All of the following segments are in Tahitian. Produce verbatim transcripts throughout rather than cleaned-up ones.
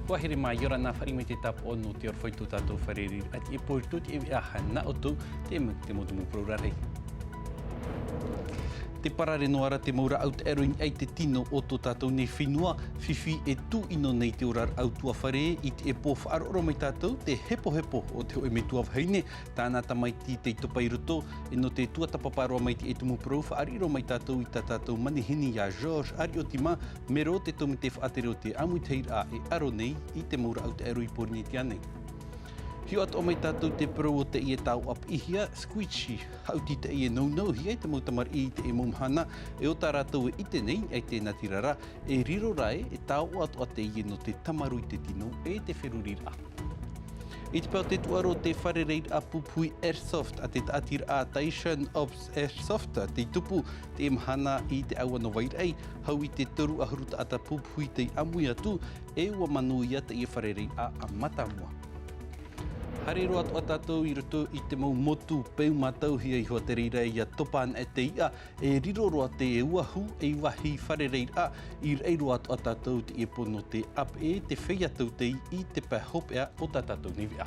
Kua here mai, ʻia ora na, fāriʻi mai te tāpaʻo nō te aroha i tō tātou fare reira, ʻati e pō i tō te ʻeveʻa, nā ʻoutou, te mau, te mau tumu parau rarahi. Tē parare noa ra te mau rāʻau taʻero i niʻa i te tino o tō tātou nei fenua, fifi e tūʻino nei te ora rāʻau tuafare, i teie pō faʻaroʻo mai tātou te hepohepo o te hōʻē metua vahine, tāna tamaiti tei topa i roto, e nō te tuatāpapa roa mai i teie tumu parau, faʻariʻi roa mai tātou i tā tātou manihini iā Georges Ariotima, mero te tōmite faʻatere o te ʻāmuitahiraʻa e aro nei i te mau rāʻau taʻero i Pōrīnetia nei. Hiʻo atoʻa mai tātou te parau o teie taoʻa piʻihia, squishy, haʻuti teie e nounou hia i te mau tamariʻi i teie mau mahana, e ʻo tā rātou e ʻite nei, ʻaita e natirara, e riro rā ē, e taoʻa atoʻa teie nō te tamaru i te tino, e te feruriraʻa. I te pae o te tūʻaro, te fārereiraʻa pupuhi Airsoft a te tāʻatiraʻa Taishan Ops Airsoft, tei tupu teie mahana i te ʻāua nō Vairaʻi, hau i te toru ʻahuru taʻata pupuhi tei ʻāmui atu, e ua manuia teie fārereiraʻa mātāmua. Haere roa atoʻa tātou i roto i te mau motu peu mātauhia iho ā te reira ʻia topa ana e te iʻa, e riro roa te uahu, e vāhi fārereiraʻa, i raʻi roa atoʻa tātou i teie pō nō te ʻāpeʻe, te feiā tautei i te pae hopeʻa o tā tātou nei veʻa.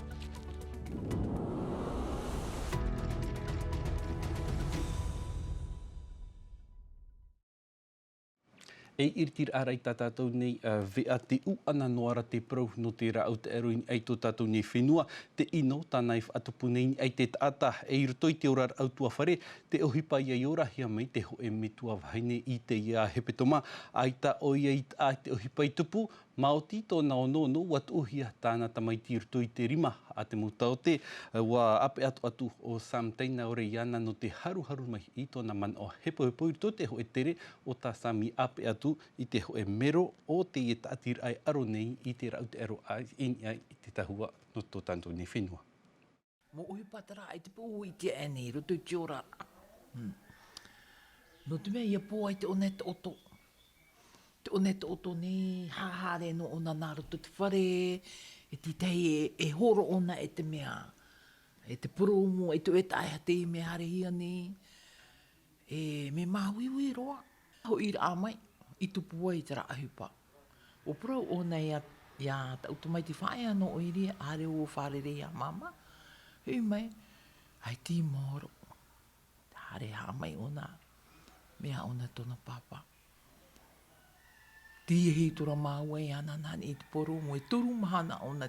E iritiraʻa ra i tā tātou nei, ā, veʻa, tē ʻūʻana noa ra te parau nō te rāʻau taʻero i niʻa i tō tātou nei fenua, te ʻino tāna i faʻatupu nei i niʻa i te taʻata, e i roto i te ora rāʻau tuafare, te ʻohipa ʻia orahia mai te hōʻē metua vahine i teie hepetoma, ʻaita ʻoia i taʻa i te ʻohipa i tupu, maoti tōna onoono, ua tuʻuhia tāna tamaiti i roto i te rima a te mau taote, ua ʻāpeʻe atu ʻo Sam Taina ʻore iāna nō te haruharu mai i tōna manaʻo hepohepo i roto i te hōʻē tere o tā Sam i ʻāpeʻe atu i te hōʻē mero o teie tāʻatiraʻa e aro nei i te rāʻau taʻero i niʻa i te tahua nō tō tātou nei fenua. Mau ʻohipa terā i te pō i te aʻe nei, i roto i te ora. Hmm. Nō te mea, ʻia pō ai te ʻōna e taʻoto. Te ʻōna e taʻoto nei, haere noa ʻōna nā roto i te fare, e tītahi e, e horo ʻōna e te mea, e te purōmu, e te ʻoe taʻa e ha tei mea haerehia nei. E, mea māuiui roa. Hoʻiraʻa mai, i tupu ai terā ʻohipa. ʻUa parau ʻōna iā, iā taʻu tamaiti faʻaea nō ʻoe i reira, haere ʻo fārerei iā māmā. Hoʻi mai, ʻaita i maoro. Haere haʻamau ʻōna, mea ʻōna tōna pāpā. Tei hītori māua iāna nā niʻa i te purōmu, e toru mahana ʻōna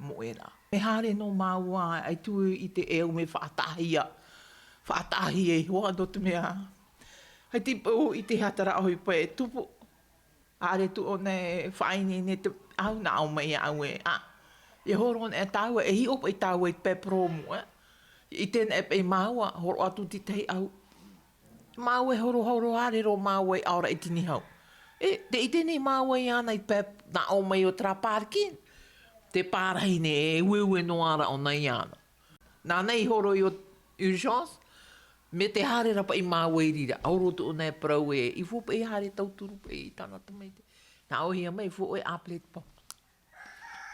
moʻe ra. Mea haere noa māua, ʻaita i ʻite e au mea faʻataʻahia. Faʻataʻahia iho ā, nō te mea, ʻaita i pō i te hea terā ʻohipa e tupu. Haere atu ʻōna e faʻaineine te, au nā ʻō mai iā au ē, ā. E horo ʻōna e tāua, e hiʻo paʻi tāua i te pae purōmu, ē. I teie nei paʻi māua, horo atu tītahi au. Māua e horohoro haere roa māua i ʻaore i te nīhau. E, tē ʻite nei māua iāna i te pae, nā ʻō mai o terā pāriki, te pārahi nei e ueue noa ra ʻōna iāna. Nāna i horo i ō urgence, mea tē haere ra paʻi māua i reira, horo atu ʻōna e parau ē, i fua paʻi haere tauturu paʻi i tāna tamaiti. Nā ʻōhia mai, i fua ʻoe appelé te pompier.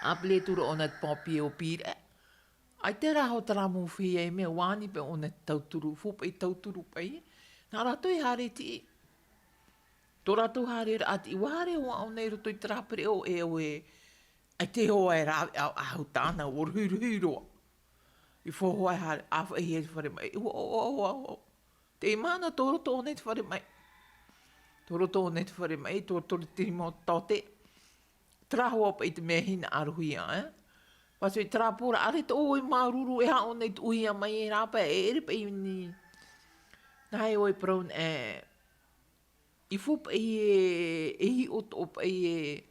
Appelé atu ra ʻōna te pompier ʻo Pīraʻe. ʻAita rā hoʻi terā mau feiā e mea, ʻua ani paʻi ʻōna te tauturu, fua paʻi tauturu paʻi. Nā rātou i haere i te ʻī. Tō rātou haereraʻa i te ʻī, ʻua haere hoʻi ʻōna i roto i terā pereʻoʻo e au ē, ʻaita hoʻi e rāveʻa ʻahu tāna, ʻua ruhiruhi roa. I fua hoʻi e haere, ʻāfaʻihia i te fare maʻi, ʻua, ʻua, ʻua, ʻua, ʻua. Teie mahana, tō roto ʻōna i te fare maʻi. Tō roto ʻōna i te fare maʻi, tō roto i te rima o te taote. Terā hoʻi paʻi te mea hinaʻarohia, ē? Pātoi terā pō ra, ʻaore tō ʻoe māuruuru, e aha ʻōna i tuʻuhia mai e rāpae, e ʻere paʻi nei. Nā hea ʻoe parau nei, i fua paʻi e, e hiʻo atoʻa paʻi e,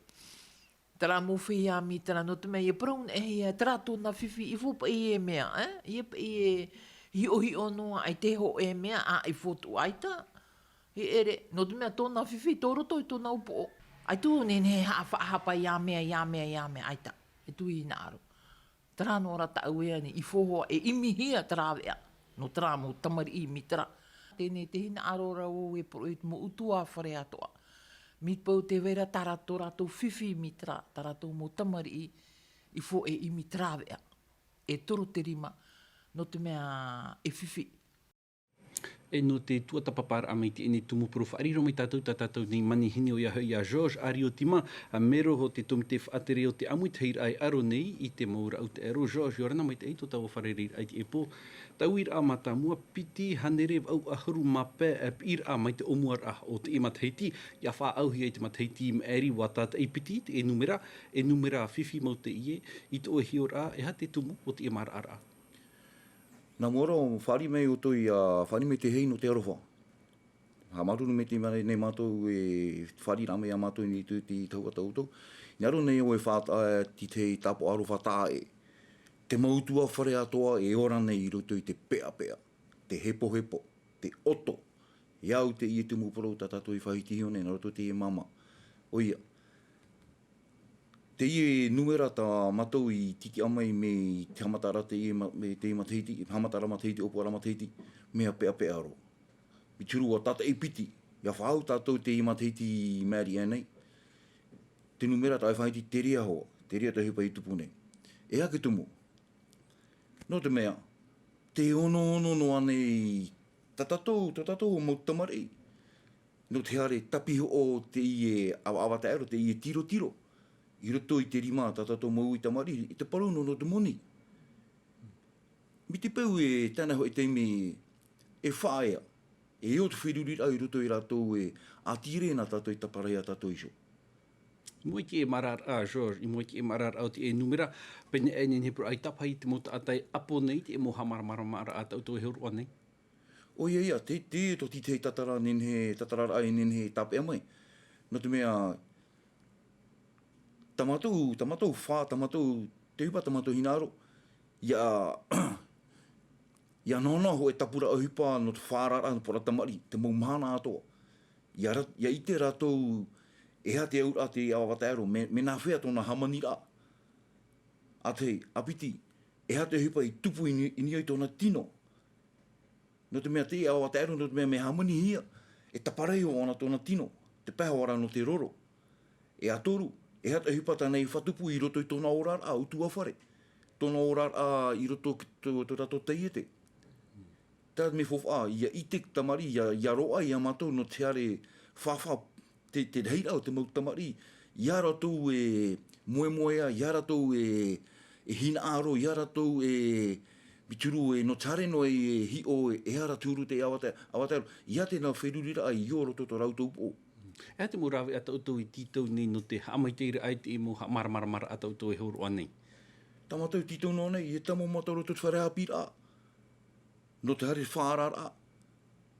terā mau feiā mītera, nō te mea, ʻia parau nei, e, terā tōna fifi, i fua paʻi e mea, ē? ʻIa paʻi e hiʻohiʻo noa, ʻaita hoʻi e mea, ā, i fua atu ʻaita. E ʻere, nō te mea tōna fifi, tō roto i tōna upoʻo. ʻAita e nehenehe e haʻapaʻo i te mea, i te mea, i te mea, ʻaita. E tuʻu i hinaʻaro. Terā noa rā tāʻu e ani, i fua hoʻi e ʻimihia te rāveʻa nō terā mau tamariʻi mītera. Teie te hinaʻaro ra vau e poroʻi i te mau ʻutuāfare atoʻa. Mai te peu tē vai ra tā rātou, rātou fifi mītera, tā rātou mau tamariʻi, i fua e ʻimi te rāveʻa. E toro te rima, nō te mea e fifi. E nō te tuatāpaparaʻa mai i teie nei tumu parau, faʻariro mai tātou, tā tātou nei manihini, ʻoia hoʻi ʻo Georges Ariotima, a mero o te tōmite faʻatere o te ʻāmuitahiraʻa e aro nei i te mau raʻu taʻero. Georges, ʻia ora na, maitaʻi tō tāua fārereiraʻa i teie pō. Tauiraʻa mātāmua, piti hānere vaʻu ʻahuru mā pae, e, piʻiraʻa mai te ʻōmuaraʻa o teie matahiti, ʻia faʻaʻauhia i te matahiti maʻiri, ʻua tātaʻi piti te nūmera, e nūmera fifi mau teie, i tō ʻoe hiʻoraʻa, e aha te tumu o teie maramarama? Nā mua roa, fāriʻi mai ʻoutou ʻia, fāriʻi mai te hei nō te aroha. Haʻamāuruuru mai te mea nei mātou e fāriʻi mai ia mātou i niʻa i te, te tahuʻa tā ʻoutou. Nā roto nei ʻoe e faʻataʻa, e, te, te tāpaʻo aroha taʻa ʻē. Te mau ʻutuāfare atoʻa e ora nei i roto i te peʻapeʻa, te hepohepo, te ʻoto. ʻIa au teie tumu parau tā tātou i faʻahitihia nei, nā roto i teie māmā. ʻOia. Teie nūmera tā mātou i tītiʻa mai mai te haʻamataraʻa teie ma-, mai teie matahiti, haʻamataraʻa matahiti, ʻōpuaraʻa matahiti, mea peʻapeʻa roa. Mai te huru ʻua tātaʻi piti, ʻia faʻaau tātou teie matahiti maʻiri aʻenei. Te nūmera tā ʻoe e faʻahiti, terā hoʻi, terā te ʻohipa i tupu nei. E aha te tumu? Nō te mea, tē onoono noa nei tā tātou, tā tātou mau tamariʻi. Nō te haere tapihoʻo teie ʻavaʻava taʻero, teie tirotiro. I roto i te rima tā tātou mau tamariʻi, i te parau noa nō te moni. Mai te peu e tae nei hōʻē taime e faʻaea, e ʻo te feruriraʻa i roto ia rātou e ʻātīrē nā tātou e tāpaʻo ia tātou iho. I mua i teie maramarama, Georges, i mua i teie maramarama o teie nūmera, pēnei aʻe nehenehe e parau, ʻaita paʻi te mau taʻata e ʻapo nei i teie mau haʻamāramaramaraʻa tā ʻoutou e hōroʻa nei? ʻOia, ʻoia, te, te, tō te tahi tātara nehenehe, tātararaʻa e nehenehe e tāpeʻa mai. Nō te mea, tā mātou, tā mātou fā-, tā mātou, te ʻohipa tā mātou hinaʻaro, ʻia, ʻia nonoʻa hōʻē tāpura ʻohipa nō te faʻaararaʻa, nō te poroʻi tamariʻi, te mau mahana atoʻa. ʻIa ra-, ʻia ʻite rātou e aha te auraʻa te ʻavaʻava taʻero, mea, mea nāfea tōna hāmaniraʻa. ʻA tahi, ʻa piti, e aha te ʻohipa i tupu i ni-, i niʻa i tōna tino. Nō te mea teie ʻavaʻava taʻero, nō te mea mea hāmanihia, e tāpaʻo ʻōna tōna tino, te pae hoʻi ra nō te roro. E ʻa toru, e aha te ʻohipa tāna i fātupu i roto i tōna oraraʻa ʻutuāfare, tōna oraraʻa i roto ki tō, tō rātou taiete. Terā te mea faufaʻa, ʻia ʻite te tamariʻi, ʻia, ʻia roaʻa ia mātou nō te haere fāfā te, te rahiraʻa o te mau tamariʻi, ʻia rātou e moemoeā, ʻia rātou e, e hinaʻaro, ʻia rātou e, mai te huru e nō te haere noa e hiʻo e, e aha te huru te ʻavaʻava taʻero, ʻavaʻava taʻero, ʻia ʻite nā feruriraʻa i ʻō roto tō rātou upoʻo. E aha te mau rāveʻa tā ʻoutou i tītau nei nō te haʻamaitaʻiraʻa i te mau haʻamāramaramaraʻa tā ʻoutou e hōroʻa nei? Tā mātou e tītau noa nei, e tae mau mātou roto te fare haʻapiʻiraʻa. Nō te haere faʻaararaʻa,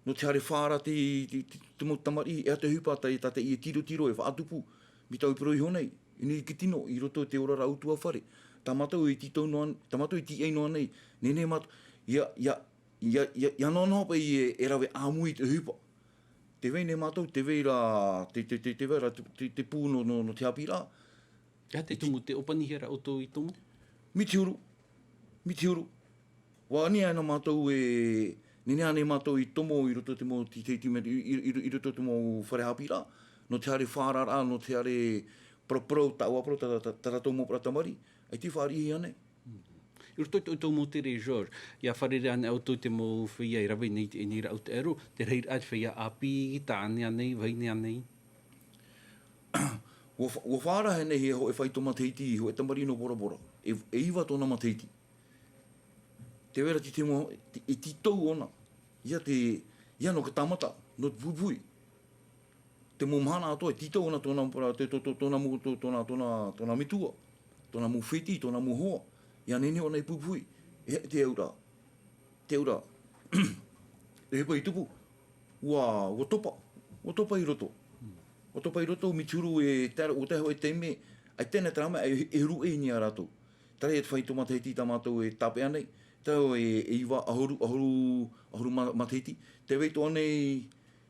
nō te haere faʻaara te, te, te, te mau tamariʻi, e aha te ʻohipa tā, tā teie tirotiro e faʻatupu, mai tāʻu i parau iho nei, i niʻa i te tino, i roto i te oraraʻa ʻutuāfare. Tā mātou e tītau noa, tā mātou e tīaʻi noa nei, nehenehe mātou, ʻia, ʻia, ʻia, ʻia, ʻia nonoʻa paʻi e, e rave ʻāmui i te ʻohipa. Tē vai nei mātou, tē vai ra, te, te, te, tē vai ra te, te, te pū nō, nō, nō te haʻapiʻiraʻa. E aha te tumu, tē ʻōpanihia ra ʻoutou i tomo? Mai te huru, mai te huru. ʻUa ani ana mātou e, nehenehe ānei mātou i tomo i roto i te mau tītei tīmeni, i, i, i, i roto i te mau fare haʻapiʻiraʻa, nō te haere faʻaararaʻa, nō te haere paraparau, tāʻu parau, tā, tā, tā rātou mau parau tamariʻi, ʻaita i fāriʻihia nei. I roto i tō ʻoutou mau tere, Georges, ʻia fārerei ānei ʻoutou te mau feiā e rave nei i teie nei rāʻau taʻero, te rahiraʻa te feiā ʻāpī, tāne ānei, vahine ānei? ʻUa fa-, ʻua faʻaarahia nei e hōʻē faito matahiti, hōʻē tamariʻi nō Bora Bora. E, e iva tōna matahiti. Tē vai ra te, te mau, te, e tītau ʻōna. ʻIa te, ʻia nō te tāmata, nō te puhipuhi. Te mau mahana atoʻa, e tītau ʻōna tōna, tō-, tō-, tō-, tōna mau, tō-, tōna, tōna, tōna metua, tōna mau fētiʻi, tōna mau hoa. ʻIa nehenehe ʻōna e puhipuhi. E, te auraʻa. Te auraʻa. E ʻohipa i tupu. ʻUa, ʻua topa. ʻUa topa i roto. ʻUa topa i roto, mai te huru e tae ra, ʻua tae hōʻē taime, ʻaita e tae ra mai, e, e huru ʻē i niʻa ia rātou. Terā ia te faito matahiti tā mātou e tāpeʻa nei, terā e, e iva, ʻahuru, ʻahuru, ʻahuru ma-, matahiti. Tē vai atoʻa nei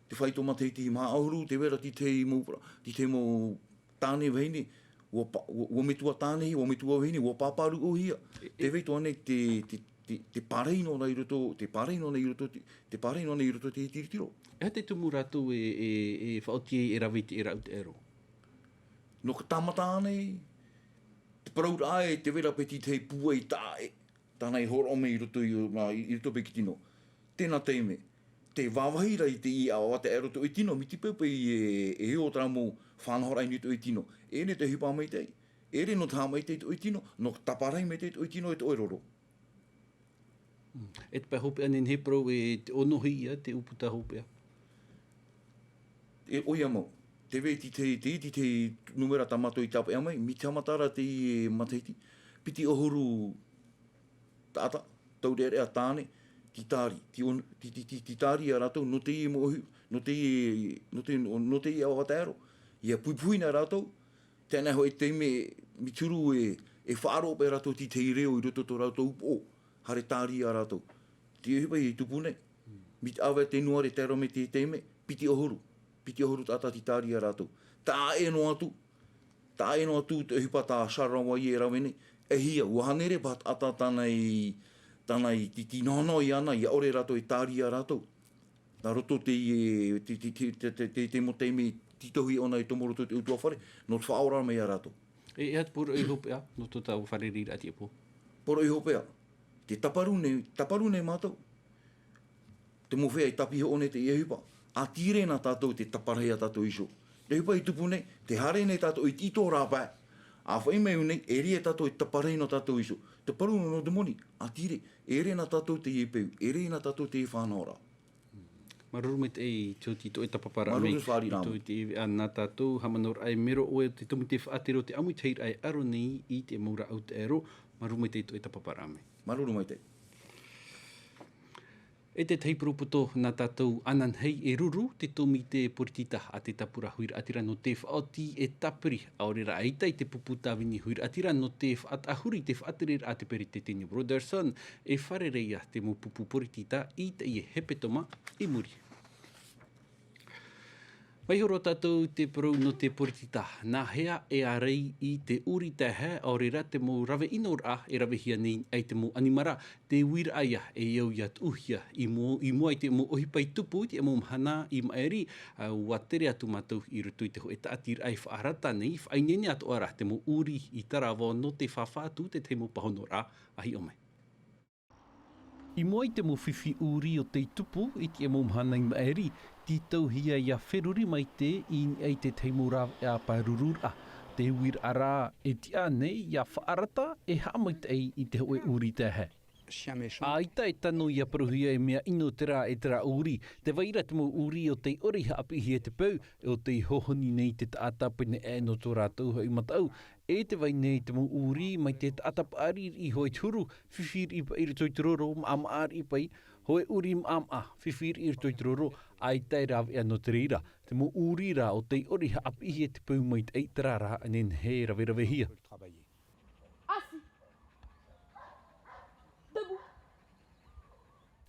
te faito matahiti maha ʻahuru, tē vai ra te tahi mau, te tahi mau tāne vahine, ʻua pa-, ʻua, ʻua metua tāne, ʻua metua vahine, ʻua pāpā rūʻohia. E, e. Tē vai atoʻa nei te, te, te, te pārahi noa i roto, te pārahi noa i roto, te, te pārahi noa i roto i te tirotiro. E aha te tumu rātou e, e, e faʻaoti ai e rave i te rāʻau taʻero? Nō te tāmata ānei, te parauraʻa ē, tē vai ra paʻi te tahi pūai taʻa ʻē, tāna i hōroʻa mai i roto i, nā, i, i roto paʻi i te tino. Tēnā taime, Te vāvāhi ra i te ʻāvaʻe taʻero tō ʻoe tino, miti peupeʻi e ʻō terā mau faʻanahoraʻa i niʻa i tō ʻoe tino. E ʻere te ʻohipa maitaʻi, e ʻere nō te haʻamaitaʻi tō ʻoe tino, nō te tāparahi maitaʻi tō ʻoe tino e tō ʻoe roro. E te pae hopeʻa nei, nei parau e te ʻōnohi ia te ʻūputa hopeʻa. E ʻoia mau. Te vai te iti te numera tā mātou i tāpeʻa mai, miti haʻamatara te matahiti, piti ʻahuru taʻata, taurearea tāne, ti tāri, ti tāri a rātou nō te ʻohi, nō te ʻohi, nō te ʻohi ʻāvaʻe taʻero. Ia puhipuhi na rātou, tēnā hoʻi te mea mituru e faʻaroʻo paʻi rātou te reo i roto tō rātou upoʻo. Haere tāri a rātou. Te ʻohipa i tupu nei, miti ʻāvaʻe te nuare taʻero mai te taime, piti ʻahuru, piti ʻahuru taʻata te tāri a rātou. Taʻa ʻē noa atu, taʻa ʻē noa atu te ʻohipa tā sarawa e rave nei. E hia ua hānere paha taʻata tāna i tāna i titinohano i ana ia ʻore rātou e tāri a rātou. Nā roto te te te te te te mau taime tītauhia ʻōna i tomo roto te ʻutuāfare, nō te faʻaora mai a rātou. E ʻeha te poroʻi hopeʻa nō tō tāua fare reira a tiʻapō? Poroʻi hopeʻa, te taparu nei, taparu nei mātou. Te mau fea i tāpiʻi hoʻo nei te ʻohipa, a tire na tātou te taparahi a tātou iho. Te ʻohipa i tupu nei, te haere nei tātou i te ʻito rāpae, a faʻi mai nei e riro tātou e taparahi nō tātou iho. Te paru nō te moni, a tire, e ʻere na tātou te peu, e ʻere na tātou te faʻanahoraʻa. Māuruuru maitaʻi i tō te ʻoe tāpaparaʻa mai. Māuruuru fāriʻi rā. Tō te ʻeveʻa nā tātou haʻamanaʻo raʻa e mero ʻoe o te tumu te faʻatere o te ʻāmuitahiraʻa e aro nei i te mau rāʻau taʻero. Māuruuru maitaʻi i tō ʻoe tāpaparaʻa mai. Māuruuru maitaʻi. E te tahi poropoto nā tātou ananahi e ruru te tōmite poritita a te tāpura huiraʻatira nō te faʻaoti e tāpiri. ʻAore rā ʻaita i te pupu tāvini huiraʻatira nō te faʻatahuri te faʻatereraʻa a te peretiteni Brotherson, e fārerei ia te mau pupu poritita i teie hepetoma i muri. Mai horo tātou te parau nō te poritita, nā hea e ʻārai i te ʻūrī taehae, ʻaore rā te mau rave ʻinoraʻa e ravehia nei ai te mau ʻanimara, te uiraʻa ia e au ia tuʻuhia i mua i mua i te mau ʻohipa i tupu i te mau mahana i maʻiri. Ua tere atu mātou i roto i te hōʻē taʻatiraʻa e faʻarata nei, faʻaineine atoʻa rā te mau ʻūrī i tarava nō te fāfā atu te tahi mau pāhonoraʻa. A hiʻo mai. I mua i te mau fifi ʻūrī o tei tupu i te mau mahana i maʻiri, tītauhia ia feruri maitaʻi i niʻa i te tahi mau rāveʻa pārururaʻa. Te uiraʻa rā e tiʻa nei ia faʻarata e haʻamaitaʻi i te hōʻē ʻūrī taehae. ʻAita e tano ia parauhia e mea ʻino terā e terā ʻūrī. Te vai ra te mau ʻūrī o tei ʻore i haʻapiʻihia te peu, o tei hohoni nei te taʻata pene ʻē nō tō rātou hoʻi mataʻu. E te vai nei te mau ʻūrī mai te taʻata paʻari riʻi hōʻē te huru, fifi riʻi paʻi i roto i te roro, maʻamaʻa riʻi paʻi, hōʻē ʻūrī maʻamaʻa, fifi riʻi i roto i te roro, ʻaita e rāveʻa nō te reira. Te mau ʻūrī rā o tei ʻore i haʻapiʻihia te peu maitaʻi terā rā e nehenehe e raveravehia.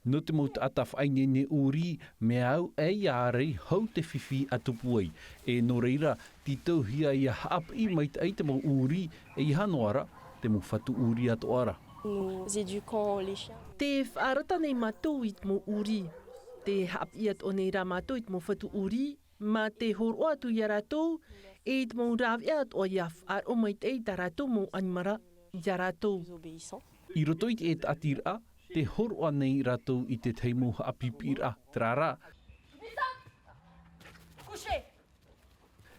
Nō te mau taʻata faʻaineine ʻūrī, mea au ʻē ia ʻārai hou te fifi a tupu ai. E nō reira, tītauhia ia haʻapiʻi maitaʻi te mau ʻūrī, e ʻeiaha noa ra te mau fatu ʻūrī atoʻa ra. Nous éduquons les chiens. Tē faʻarata nei mātou i te mau ʻūrī. Tē haʻapiʻi atoʻa nei rā mātou i te mau fatu ʻūrī, mā te hōroʻa atu ia rātou, e i te mau rāveʻa atoʻa ia faʻaroʻo maitaʻi i tā rātou mau ʻanimara ia rātou. I roto i te taʻatiraʻa, tē hōroʻa nei rātou i te tahi mau haʻapiʻiraʻa, terā rā.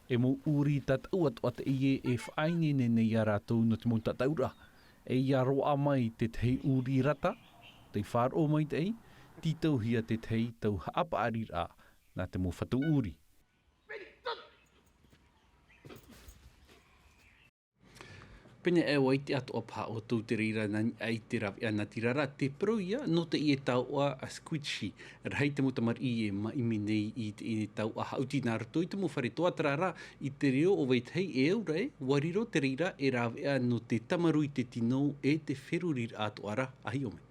E mau ʻūrī tātaʻu atoʻa teie e faʻaineine nei ia rātou nō te mau tātaʻuraʻa. E ia roaʻa mai te tahi ʻūrī rata, tei faʻaroʻo maitaʻi, tītauhia te tahi tau haʻapaʻariraʻa nā te mau fatu ʻūrī. Pēnei e ʻite atoʻa paha ʻoutou te reira nā niʻa i te rāveʻa natirara, te parau ia nō teie tauʻa a Squishy. Rahi te mau tamariʻi e māʻimi nei i teie tauʻa haʻuti nā roto i te mau fare toa, terā rā, i te reo o vetahi e au ra ē, ʻua riro te reira e rāveʻa nō te tāmarū i te tino e te feruriraʻa atoʻa ra. A hiʻo mai.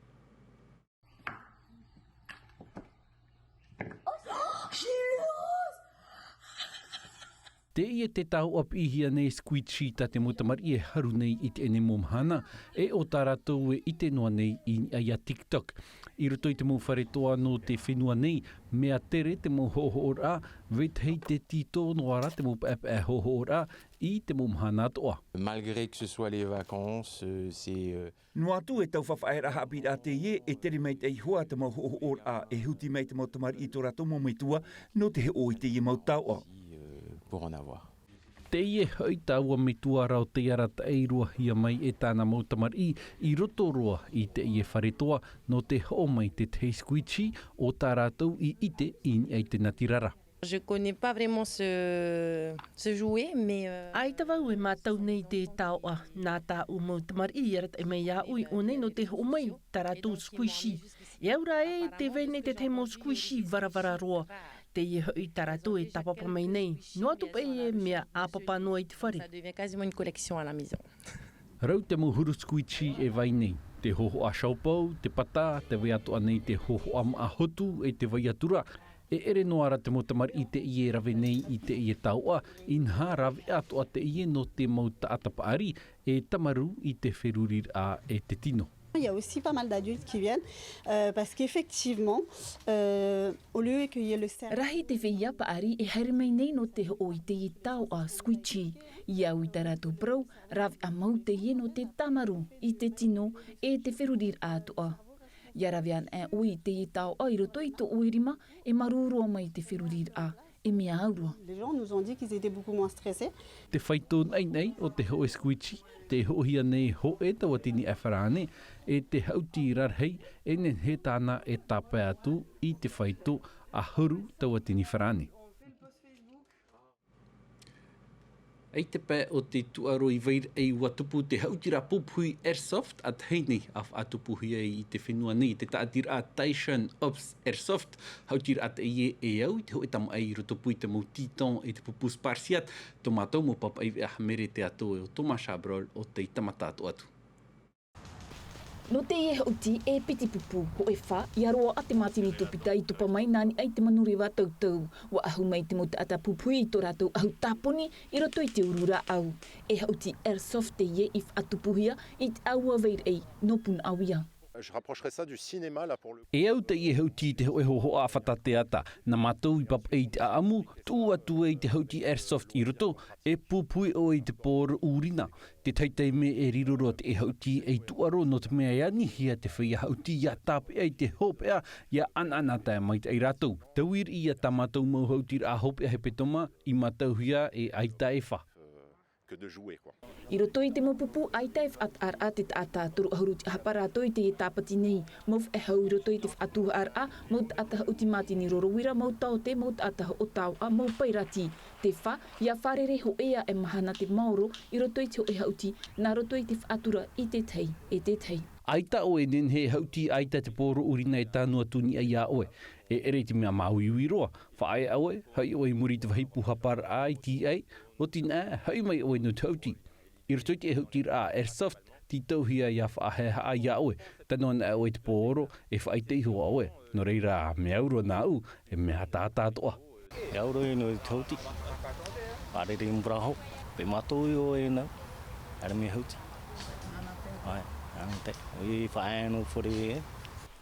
Teie te taoʻa piʻihia nei Squishy tā te mau tamariʻi e haru nei i teie nei mau mahana, e ʻo tā rātou e ʻite noa nei i niʻa iā TikTok. I roto i te mau fare toa nō te fenua nei, mea tere te mau hoʻohoʻoraʻa, vetahi te tītō noa ra te mau paʻepaʻe hoʻohoʻoraʻa i te mau mahana atoʻa. Malgré que ce soit les vacances, euh, c'est, euh, Noa atu e tau faʻafaʻaeraʻa haʻapiʻiraʻa teie, e tere maitaʻi hoʻi te mau hoʻohoʻoraʻa e huti mai te mau tamariʻi i tō rātou mau metua nō te hoʻo i teie mau taoʻa. Euh, pour en avoir. Teie hoʻi taua metua rā ʻo tei arataʻi roa hia mai e tāna mau tamariʻi i roto roa i teie fare toa nō te hoʻo mai te tahi Squishy ʻo tā rātou i ʻite i niʻa i te natirara. Je connais pas vraiment ce, ce jouet, mais, euh, ʻAita vau e mātau nei te taoʻa, nā tāʻu mau tamariʻi i arataʻi mai iāʻu i ʻō nei nō te hoʻo mai tā rātou Squishy. E au rā ē, tē vai nei te tahi mau Squishy varavara roa. Teie hoʻi tā rātou e tāpapa mai nei. Noa atu paʻi e mea ʻāpapa noa i te fare. Ça devient quasiment une collection à la maison. Rau te mau huru Squishy e vai nei. Te hohoʻa shaopou, te pata, tē vai atoʻa nei te hohoʻa māʻa hotu e tē vai atu ra. E ʻere noa ra te mau tamariʻi teie e rave nei i teie taoʻa, inaha rāveʻa atoʻa teie nō te mau taʻata paʻari e tamarū i te feruriraʻa e te tino. Il y a aussi pas mal d'adultes qui viennent, euh, parce qu'effectivement, euh, au lieu qu'il y ait le cercle. Rahi te feiā paʻari e haere mai nei nō te hoʻo i teie taoʻa Squishy. I au i tā rātou parau, rāveʻa mau teie nō te tamarū i te tino e te feruriraʻa atoʻa. ʻIa rave anaʻe ʻoe i teie taoʻa i roto i tō ʻoe rima, e marū roa mai te feruriraʻa, e mea au roa. Les gens nous ont dit qu'ils étaient beaucoup moins stressés. Te faito naʻinaʻi o te hōʻē Squishy, tē hōʻēhia nei hōʻē tauatini farāne, e te haʻuti rarahi e nehenehe tāna e tāpae atu i te faito ʻahuru tauatini farāne. I te pae o te tūʻaro i Vairaʻi ʻua tupu te haʻutiraʻa pupuhi Airsoft ʻa tahi nei ʻa faʻatupuhia i te fenua nei, te tāʻatiraʻa Taishan Ops Airsoft. Haʻutiraʻa teie e au i te hōʻē tamaʻi i roto pū i te mau tītō e te pupu Spartiate, tō mātou mau papaʻi veʻa Mere Teato e ʻo Thomas Chabrol ʻo tei tāmata atoʻa atu. Nō teie haʻuti e piti pupu, hōʻē fā, ʻia roaʻa te mātini tōpita i topa mai nā niʻa i te manureva tautau. ʻUa ʻahu mai te mau taʻata pupuhi i tō rātou ʻahu tāponi i roto i te uru rāʻau. E haʻuti Airsoft teie i faʻatupuhia i te ʻāua Vairaʻi nō Punaʻauia. Je rapprocherais ça du cinéma, là, pour le coup. E au teie haʻuti i te hōʻē hohoʻa fata teata. Nā mātou i papaʻi i te ʻaʻamu, tuʻu atu ai te haʻuti Airsoft i roto, e pupuhi ʻoe i te pōro ʻūrina. Te tahi taime e riro roa te haʻuti ei tūʻaro nō te mea e anihia te feiā haʻuti ʻia tāpeʻa i te hopeʻa, ʻia ʻanaʻanatae maitaʻi rātou. Tauiriʻi ia tā mātou mau haʻutiraʻa hopeʻa hepetoma i mātauhia e ʻaita e fā. Que de jouer, quoi. I roto i te mau pupu ʻaita e faʻataʻaraʻa te taʻata, toru ʻahuru tiʻahapa rātou i teie tāpati nei. Mau faʻehau i roto i te faʻatuhaʻaraʻa, mau taʻata haʻuti mātini roro uira, mau taote, mau taʻata hoʻo taoʻa, mau pairati. Te fā, ʻia fārerei hōʻē ʻē mahana te maoro i roto i te hōʻē haʻuti, nā roto i te faʻatura i te tahi e te tahi. ʻAita ʻoe e nehenehe e haʻuti, ʻaita te pōro ʻūrina e tānu atu niʻa iā ʻoe. E ʻere i te mea māuiui roa, faʻaea ʻoe, haʻi ʻoe i muri i te vāhi pūhaparaʻa i tīaʻi, ʻo tē nā, haʻi mai ʻoe nō te haʻuti. I roto i te haʻutiraʻa Airsoft, tītauhia ʻia faʻahaʻehaʻa iā ʻoe, tano anaʻe ʻoe i te pōro, e faʻaʻite iho ā ʻoe. Nō reira, mea au roa nāʻu, e mea ataata atoʻa. E au roa nō te haʻuti. Fārerei mau parau. Paʻi mātou i ʻō e nau. ʻAre mea haʻuti. ʻAe, ʻaita. I faʻaea nō fore e.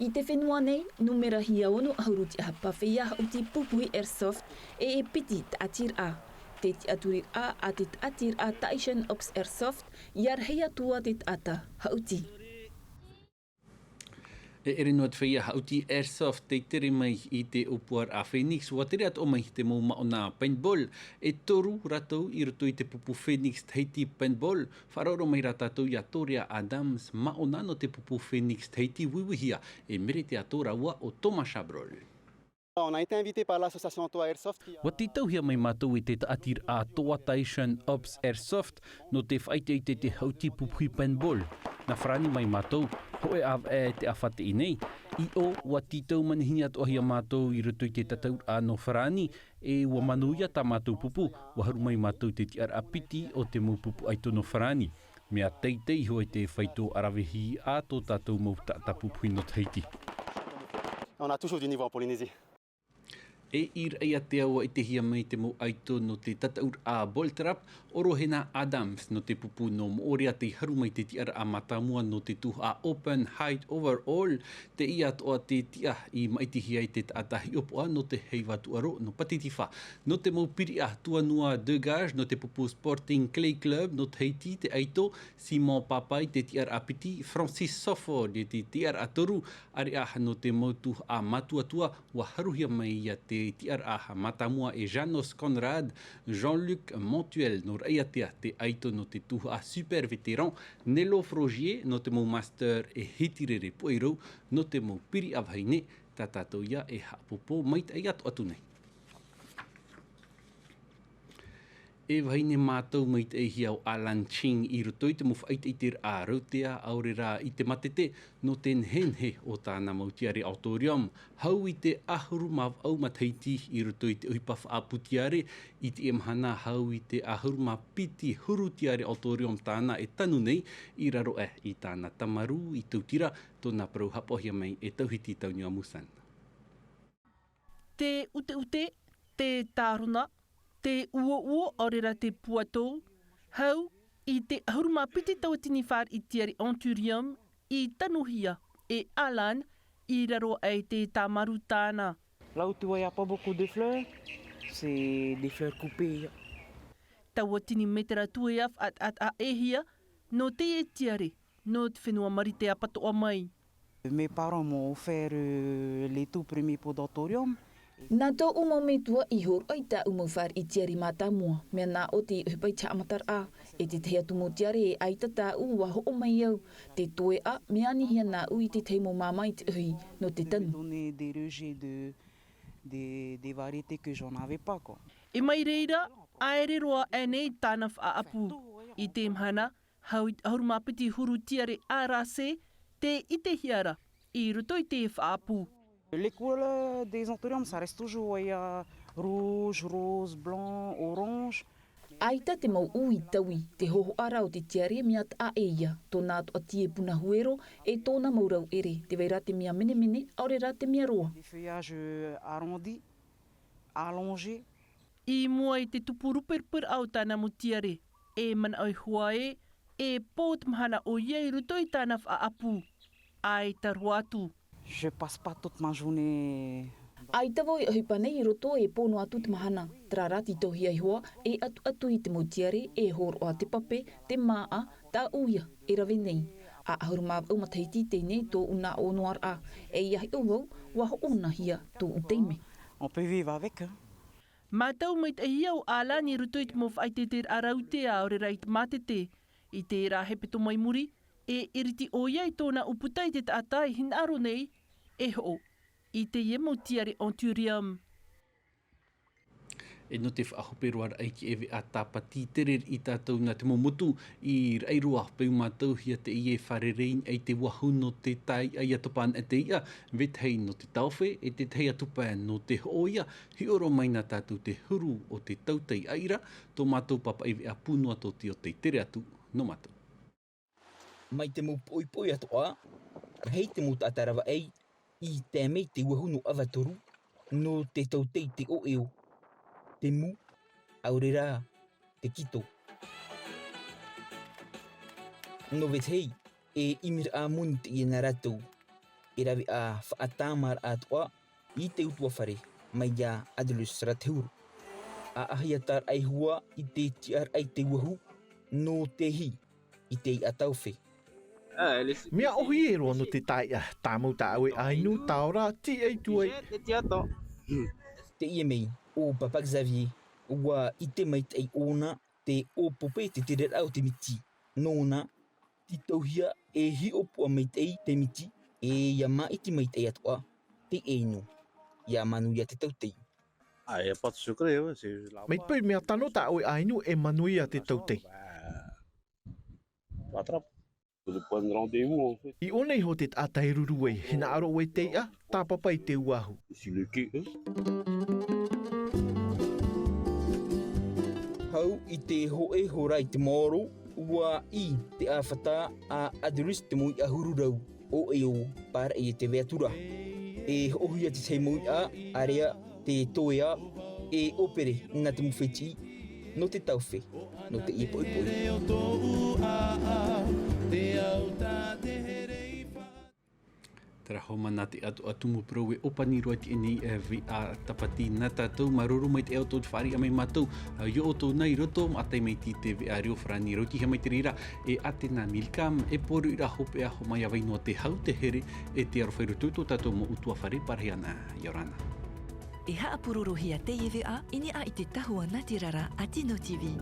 I te fenua nei, nūmera hia ono ʻahuru tiʻahapa feiā haʻuti pupuhi Airsoft, e e piti tāʻatiraʻa. Te tiʻaturiraʻa a te tāʻatiraʻa Taishan Ops Airsoft, ʻia rahi atu ā te taʻata haʻuti. E ʻere noa te feiā haʻuti Airsoft tei tere mai i te ʻōpuaraʻa Phoenix, ʻua tere atoʻa mai te mau māʻona paintball, e toru rātou i roto i te pupu Phoenix Tahiti Paintball. Faʻaroʻo mai rā tātou iā Torea Adams, māʻona nō te pupu Phoenix Tahiti, uiuihia e Mere Teato rāua ʻo Thomas Chabrol. On a été invité par l'association Toa Airsoft qui a... ʻUa tītauhia mai mātou e te tāʻatiraʻa Toa Taishan Ops Airsoft nō te faʻaʻiteʻite i te haʻuti pupuhi paintball. Nā farāni mai mātou, hōʻē ʻāvaʻe te ʻāfata i ʻō nei. I ʻō, ʻua tītau manihini atoʻa hia mātou i roto i te tataʻuraʻa nō farāni, e ʻua manuia tā mātou pupu, ʻua haru mai mātou te tiʻaraʻa piti o te mau pupu ʻaito nō farāni. Mea teitei iho i te faito ʻaravihi a tō tātou mau taʻata pupuhi nō Tahiti. On a toujours du niveau en Polynésie. E i Raʻiātea ua ʻitehia mai te mau ʻaito nō te tataʻuraʻa Bolt Trap, ʻo Rohena Adams nō te pupu nō Moʻorea tei haru mai te tiʻaraʻa mātāmua nō te tuhaʻa Open Height Overall, teie atoʻa te tiʻa i māʻitihia ai te taʻata hiʻopoʻa nō te heiva tūʻaro nō Pātitifā. Nō te mau piriʻa tuanua Dégage nō te pupu Sporting Clay Club nō Tahiti te ʻaito, Simon Papai te tiʻaraʻa piti, Francis Sofo te tiʻaraʻa toru, ʻāreʻa nō te mau tuhaʻa mātuatua, ua haruhia mai ia te tiʻaraʻa mātāmua e Janos Conrad, Jean-Luc Montuel nō Raʻiātea te ʻaito nō te tuhaʻa Super Vétéran, Nelo Frogier nō te mau Master e Hitirere Puʻeirou nō te mau piriʻa vahine, tā tātou ia e haʻapōpō maitaʻi atu atu nei. E vahine mātau maitaʻihia ʻo Alan Ching i roto i te mau faʻaʻiteʻiteraʻa rautea, ʻaore rā i te mātete, nō te nehenehe o tāna mau tiare Anthurium, hau i te ʻahuru mā vaʻu matahiti i roto i te ʻohipa faʻaʻapu tiare, i teie mahana hau i te ʻahuru mā piti huru tiare Anthurium tāna e tanu nei, i raro aʻe i tāna tamaru i Tautira, tōna parau haʻapaʻohia mai e Tauhiti Tauniua Musan. Te ʻuteʻute, te tārona, te uouo, ʻaore rā te puatou, hau i te ʻahuru mā piti tauatini fāriʻi tiare Anthurium i tanuhia e Alan i raro aʻe i te tamaru tāna. Là où tu vois, il n'y a pas beaucoup de fleurs, c'est des fleurs coupées. Tauatini metera tuea faʻataʻataʻehia nō teie tiare, nō te fenua Marite ʻapatoʻa mai. Mes parents m'ont offert, euh, les tout premiers pots d'Anthurium. Nā tōʻu mau metua i hōroʻa i tāʻu mau fāriʻi tiare mātāmua, mea nā ʻō te ʻohipa i te haʻamataraʻa, e te tahi atu mau tiare e ʻaita tāʻu ua hoʻo mai au, te toeʻa, mea anihia nāʻu i te tahi mau māmā i te ʻohi, nō te tanu. Donner des rejets de, des, des variétés que j'en avais pas, quoi. E mai reira, ʻaere roa aʻe nei tāna faʻaʻapu. I te mahana, hau i te ʻahuru mā piti huru tiare A R C, te ʻitehia ra, i roto i te faʻaʻapu. Les couleurs des Anthuriums, ça reste toujours, il y a rouge, rose, blanc, orange. ʻAita te mau ʻū i taui, te hōhoʻa ra o te tiare mea taʻa ʻē ia, tōna atoʻa tie puna huero, e tōna mau rauʻere, tē vai ra te mea menemene, ʻaore rā te mea roa. Des feuillages, euh, arrondis, allongés. I mua i te tupu ruperuperaʻa o tāna mau tiare, e manaʻo iho ā ē, e pō te mahana ʻoia i roto i tāna faʻaʻapu, ʻaita roa atu. Je passe pas toute ma journée. ʻAita vau e ʻohipa nei i roto e pō noa atu te mahana, terā rā tītauhia iho ā, e ʻatuʻatu i te mau tiare, e hōroʻa te pape, te māʻa, tāʻu ia, e rave nei. ʻA ʻahuru mā vaʻu matahiti teie nei tōʻu nā ʻōnoaraʻa, e ʻia hiʻo vau, ua hoʻonahia tōʻu taime. On peut vivre avec, hein. Mātau maitaʻihia ʻo Alan i roto i te mau faʻaʻiteʻiteraʻa rautea ʻaore rā i te mātete. I terā hepetoma i muri, e iriti ʻoia i tōna ʻūputa i te taʻata e hinaʻaro nei, e hoʻo i teie mau tiare Anthurium. E nō te faʻahope roa raʻa i te ʻēveʻa tāpati, tere riʻi tātou nā te mau motu i Raʻiroa, peu mātauhia teie e fārerei nei i te uahu nō te tāiʻa ʻia topa ana te iʻa, vetahi nō te taofe, e te tahi atu pae nō te hoʻo ia, hiʻo roa mai nā tātou te huru o te tautai ʻaira, tō mātou pāpaʻi veʻa pū noa tō Tiote, tere atu nō mātou. Mai te mau poʻipoʻi atoʻa, rahi te mau taʻata ravaʻai i tae mai te uahu nō Avatoru, nō te tautai te ʻōʻeo, te mū, ʻaore rā te kito. Nō vetahi, e ʻimiraʻa moni teie nā rātou, e raveʻa faʻatāmāraʻa atoʻa i te utuafare mai iā Adelus Ratehuru. ʻAʻahia tāraʻa iho ā i te tiʻaraʻa i te uahu nō te hī i te iʻa taofe. Mea ʻohie roa nō te tāiʻa, tāmau tāʻau e ʻainu, tāora, tīʻai tuai. Teie nei, ʻo Papa Xavier, ʻua ʻite maitaʻi ʻōna te ʻōpope te tereraʻa o te miti. Nōna, tītauhia e hiʻopoʻa maitaʻi te miti, e ʻia māʻiti maitaʻi atoʻa te ʻainu. ʻIa manuia te tautai. Ah, y a pas de secret, ouais, c'est juste la... Mai te peu mea tano tāʻoe ʻainu e manuia te tautai. Bah, pas trop. C'est le point de rendez-vous, en fait. I ʻō nei hoʻi te taʻata e ruru ai, hinaʻaro ʻoe i te iʻa, tāpapa i te uahu. Sur le quai, hein. Hau i te hōʻē hora i te maoro, ʻua ʻī te ʻāfata a Adelus te mau iʻa huru rau, ʻōʻeo, pāraʻi e te veatura. E hoʻohia te tahi mau iʻa, ʻārea, te toea e ʻōpere nā te mufeti nō te taufe nō te ʻipoʻipo. Taraho mana te atu atu mo parau e ʻōpani roa i teie nei e veʻa tāpati nā tātou. Māuruuru mai te ʻoto te fāriʻi mai mātou. Io ʻoto nā i roto ma ʻatai mai te veʻa reo farani rau tihia mai te reira e ʻatena milikam e pōruʻi rā hopeʻa homai a vai noa te hau te here e te aroha i roto i tō tātou mau ʻutuāfare parahi ana. Io rana. E haʻapurorohia teie veʻa i niʻa i te tahua nā te rara a tino tv.